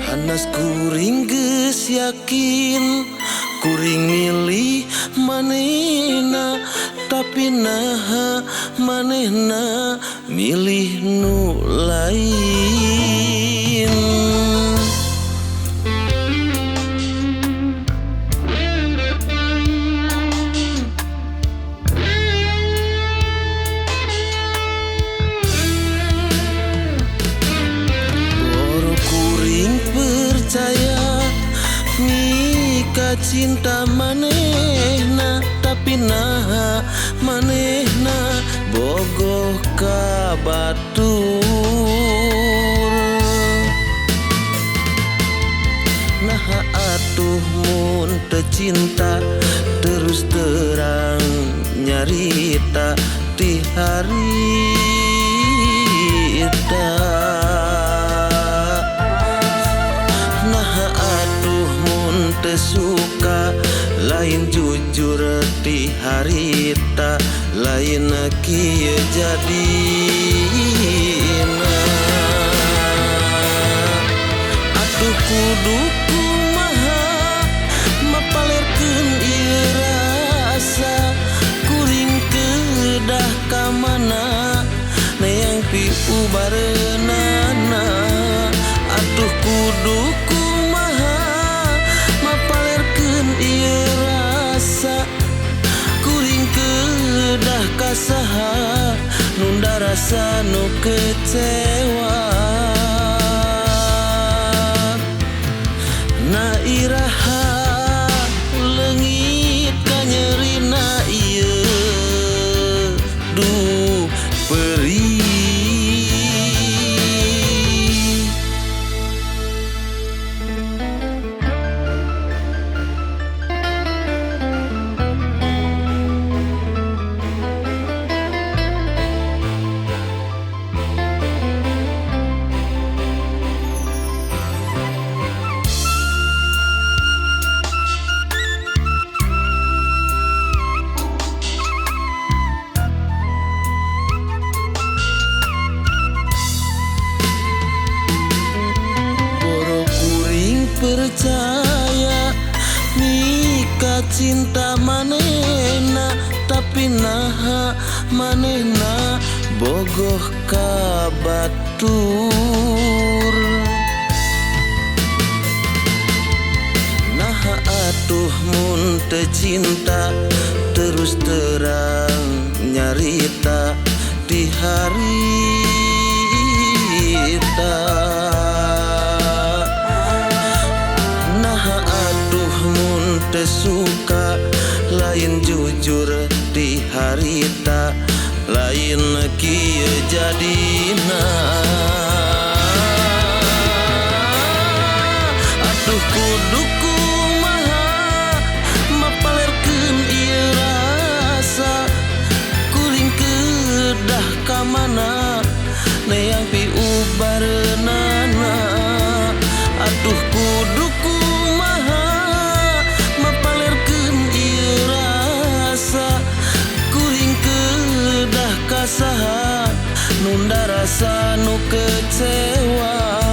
Hanas kuring geus yakin kuring milih manehna, tapi naha manehna milih nu lain. Mika cinta manehna, tapi naha manehna bogoh ka batur. Naha atuh mun teu cinta terus terang nyarita ti harita. Naha atuh mun teu suka lain jujur ti harita, lain kieu jadina. Atuh kudu kumaha mapalerkeun ieu rasa, kuring kedah ka mana neang piubareunana. Atuh kudu kumaha mapalerkeun ieu rasa, kuring kedah ka saha nunda rasa nu kecewa. Na iraha leungit kanyerina ieu duh perih. Percaya mika cinta manehna, tapi naha manehna bogoh ka batur. Naha atuh mun teu cinta terus terang nyarita di harita. Naha atuh mun teu suka lain jujur di harita, lain kieu jadina. Atuh kudu kumaha mapalerkeun ieu rasa, kuring kedah ka mana neang piubareunana. Atuh kudu kumaha mapalerkeun ieu rasa, kuring kedah ka saha nunda rasa nu kecewa.